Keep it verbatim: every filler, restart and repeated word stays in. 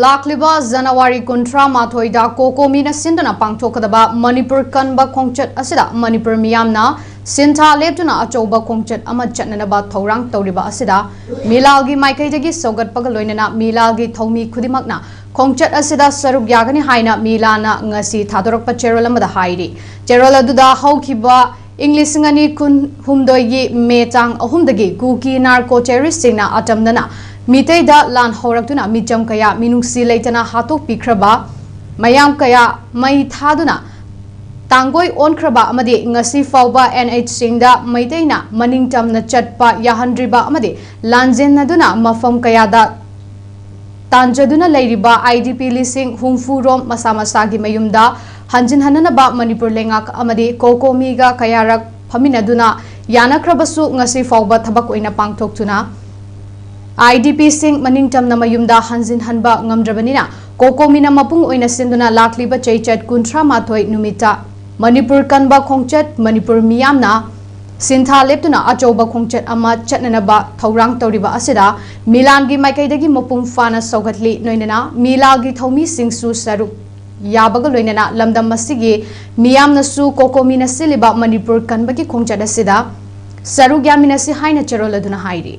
ꯂꯥꯛꯂꯤꯕ ꯖꯅꯋꯥꯔꯤ ꯀꯨꯟꯊ꯭ꯔꯥ ꯃꯥꯊꯣꯏꯗ ꯀꯣꯀꯣꯃꯤꯅ ꯁꯤꯟꯗꯨꯅ ꯄꯥꯡꯊꯣꯛꯀꯗꯕ ꯃꯅꯤꯄꯨꯔ ꯀꯟꯕ ꯈꯣꯡꯆꯠ ꯑꯁꯤꯗ ꯃꯅꯤꯄꯨꯔ ꯃꯤꯌꯥꯝꯅ ꯁꯤꯟꯊꯥ ꯂꯦꯞꯇꯨꯅ ꯑꯆꯧꯕ ꯈꯣꯡꯆꯠ ꯑꯃ ꯆꯠꯅꯅꯕ ꯊꯧꯔꯥꯡ ꯇꯧꯔꯤꯕ ꯑꯁꯤꯗ ꯃꯤꯂꯥꯜꯒꯤ ꯃꯥꯏꯀꯩꯗꯒꯤ ꯁꯧꯒꯠꯄꯒ ꯂꯣꯏꯅꯅ ꯃꯤꯂꯥꯜꯒꯤ ꯊꯧꯃꯤ ꯈꯨꯗꯤꯡꯃꯛꯅ ꯈꯣꯡꯆꯠ ꯑꯁꯤꯗ ꯁꯔꯨꯛ ꯌꯥꯒꯅꯤ ꯍꯥꯏꯅ ꯃꯤꯂꯥꯜꯅ ꯉꯁꯤ ꯊꯥꯗꯣꯔꯛꯄ ꯆꯦꯔꯣꯜ ꯑꯃꯗ ꯍꯥꯏꯔꯤ꯫ ꯆꯦꯔꯣꯜ ꯑꯗꯨꯗ ꯍꯧꯈꯤꯕ ꯏꯪ ꯂꯤꯁꯤꯡ ꯑꯅꯤ ꯀꯨꯟ ꯍꯨꯝꯗꯣꯏꯒꯤ ꯃꯦ ꯇꯥꯡ ꯑꯍꯨꯝꯗꯒꯤ ꯀꯨꯀꯤ ꯅꯥꯔꯀꯣ ꯇꯦꯔꯣꯔꯤꯁꯁꯤꯡꯅ ꯑꯇꯝꯅꯅ ꯃꯤꯇꯩꯗ ꯂꯥꯟ ꯍꯧꯔꯛꯇꯨꯅ ꯃꯤꯆꯝ ꯀꯌꯥ ꯃꯤꯅꯨꯡꯁꯤ ꯂꯩꯇꯅ ꯍꯥꯠꯇꯣꯛꯄꯤꯈ꯭ꯔꯕ, ꯃꯌꯥꯝ ꯀꯌꯥ ꯃꯩ ꯊꯥꯗꯨꯅ ꯇꯥꯡꯒꯣꯏ ꯑꯣꯟꯈ꯭ꯔꯕ ꯑꯃꯗꯤ ꯉꯁꯤ ꯐꯥꯎꯕ ꯑꯦꯟ ꯑꯩꯆꯁꯤꯡꯗ ꯃꯩꯇꯩꯅ ꯃꯅꯤꯡ ꯇꯝꯅ ꯆꯠꯄ ꯌꯥꯍꯟꯗ꯭ꯔꯤꯕ ꯑꯃꯗꯤ ꯂꯥꯟꯖꯦꯟꯅꯗꯨꯅ ꯃꯐꯝ ꯀꯌꯥꯗ ꯇꯥꯟꯖꯗꯨꯅ ꯂꯩꯔꯤꯕ ꯑꯥꯏ ꯗꯤ ꯄꯤ ꯂꯤꯁꯤꯡ ꯍꯨꯝꯐꯨ ꯔꯣꯝ ꯃꯁꯥ ꯃꯁꯥꯒꯤ ꯃꯌꯨꯝꯗ ꯍꯟꯖꯤꯟꯍꯟꯅꯅꯕ ꯃꯅꯤꯄꯨꯔ ꯂꯩꯉꯥꯛ ꯑꯃꯗꯤ ꯀꯣꯀꯣꯃꯤꯒ ꯀꯌꯥꯔꯛ ꯐꯝꯃꯤꯟꯅꯗꯨꯅ ꯌꯥꯅꯈ꯭ꯔꯕꯁꯨ ꯉꯁꯤ ꯐꯥꯎꯕ ꯊꯕꯛ ꯑꯣꯏꯅ ꯄꯥꯡꯊꯣꯛꯇꯨꯅ ꯑꯥꯏ ꯗꯤ ꯄꯤꯁꯤꯡ ꯃꯅꯤꯡ ꯇꯝꯅ ꯃꯌꯨꯝꯗ ꯍꯟꯖꯤꯟꯍꯟꯕ ꯉꯝꯗ꯭ꯔꯕꯅꯤꯅ ꯀꯣꯀꯣꯃꯤꯅ ꯃꯄꯨꯡ ꯑꯣꯏꯅ ꯁꯤꯟꯗꯨꯅ ꯂꯥꯛꯂꯤꯕ ꯆꯩꯆꯠ ꯀꯨꯟꯊ꯭ꯔꯥ ꯃꯥꯊꯣꯏ ꯅꯨꯃꯤꯠꯇ ꯃꯅꯤꯄꯨꯔ ꯀꯟꯕ ꯈꯣꯡꯆꯠ ꯃꯅꯤꯄꯨꯔ ꯃꯤꯌꯥꯝꯅ ꯁꯤꯟꯊꯥ ꯂꯦꯞꯇꯨꯅ ꯑꯆꯧꯕ ꯈꯣꯡꯆꯠ ꯑꯃ ꯆꯠꯅꯅꯕ ꯊꯧꯔꯥꯡ ꯇꯧꯔꯤꯕ ꯑꯁꯤꯗ ꯃꯤꯂꯥꯜꯒꯤ ꯃꯥꯏꯀꯩꯗꯒꯤ ꯃꯄꯨꯡ ꯐꯥꯅ ꯁꯧꯒꯠꯂꯤ꯫ ꯂꯣꯏꯅꯅ ꯃꯤꯂꯥꯜꯒꯤ ꯊꯧꯃꯤꯁꯤꯡꯁꯨ ꯁꯔꯨꯛ ꯌꯥꯕꯒ ꯂꯣꯏꯅꯅ ꯂꯝꯗꯝ ꯑꯁꯤꯒꯤ ꯃꯤꯌꯥꯝꯅꯁꯨ ꯀꯣꯀꯣꯃꯤꯅ ꯁꯤꯜꯂꯤꯕ ꯃꯅꯤꯄꯨꯔ ꯀꯟꯕꯒꯤ ꯈꯣꯡꯆꯠ ꯑꯁꯤꯗ ꯁꯔꯨꯛ ꯌꯥꯃꯤꯟꯅꯁꯤ ꯍꯥꯏꯅ ꯆꯦꯔꯣꯜ ꯑꯗꯨꯅ ꯍꯥꯏꯔꯤ꯫